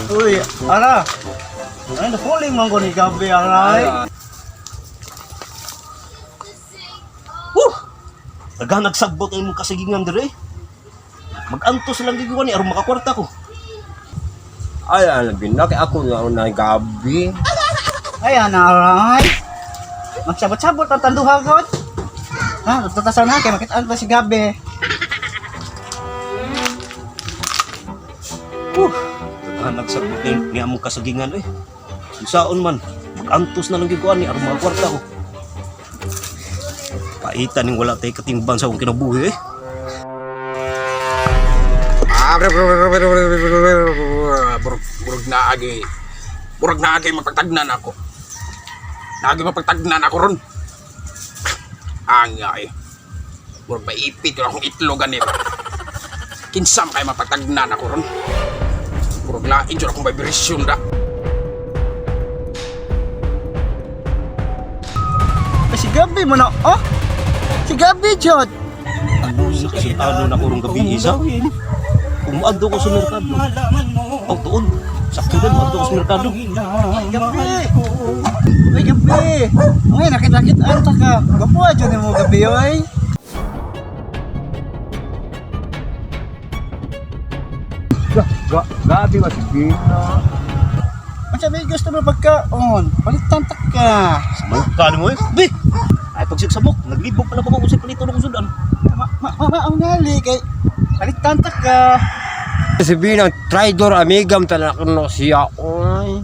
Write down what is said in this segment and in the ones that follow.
Uy, ara. Ay, napuling man ko ni Gabi, aray. Woo! Daghang nagsagbot ang imong kasigingan dire. Magantos lang giguan ni aron makakwarta ko. Ay, ano binak ako na na gabi. Ay, ana, aray. Magsabot-sabot ang tanduha god. Ha, tatasan na kay makitaan pa si Gabi. Woo! Daghang nagsagbot ni among kasagingan eh. Unsaon man, magantos na lang giguan ni aron makakwarta ko. Paitan ning wala tay katimban sa akong kinabuhi eh. Ah, murag murag naagi. Murag naagi mapagtagnan ako. Naagi mapagtagnan ako ron. Angay. Murag maipit yun akong itlog ani ba. Kinsa man kay mapagtagnan ako ron. Murag lain jud akong vibration da. Ay, si Gabi mo na, oh. Si Gabi, jud. Ano sa kasi ano na kurong gabi isa? Kung maadto ko sa merkado. Aw tuod. Sakto din maadto ko sa merkado. Ay, Gabi. Uy, Gabi. Uy, nakita-kitaan ta ka. Gwapo jud nimo Gabi, oy. Gabi ba si Bina? Unsa may gusto mo pagkaon? Palitan ta ka. Samok ka mo eh. Bi! Ay pagsigsabok, naglibog pala ko kung sa palito ng sudan. Ma ma ma ma ang ngali kay palitan ta ka. Si Bina, traidor amigam tanak no siya. Oy.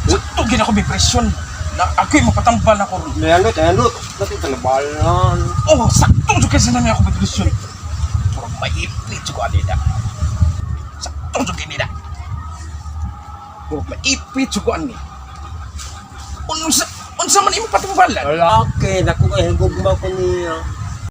Sakto gid ako vibration. Na ako'y mapatambal ako ron. Nayanot, nayanot. Dati talabalan. Oh, sakto jud kasi na ako vibration. Murag maipit jud ko ani da. Sakto jud kini da. Murag maipit jud ko ani. Unsa unsa man imong patumbalan? Lalaki, naku kay gugma ko niya.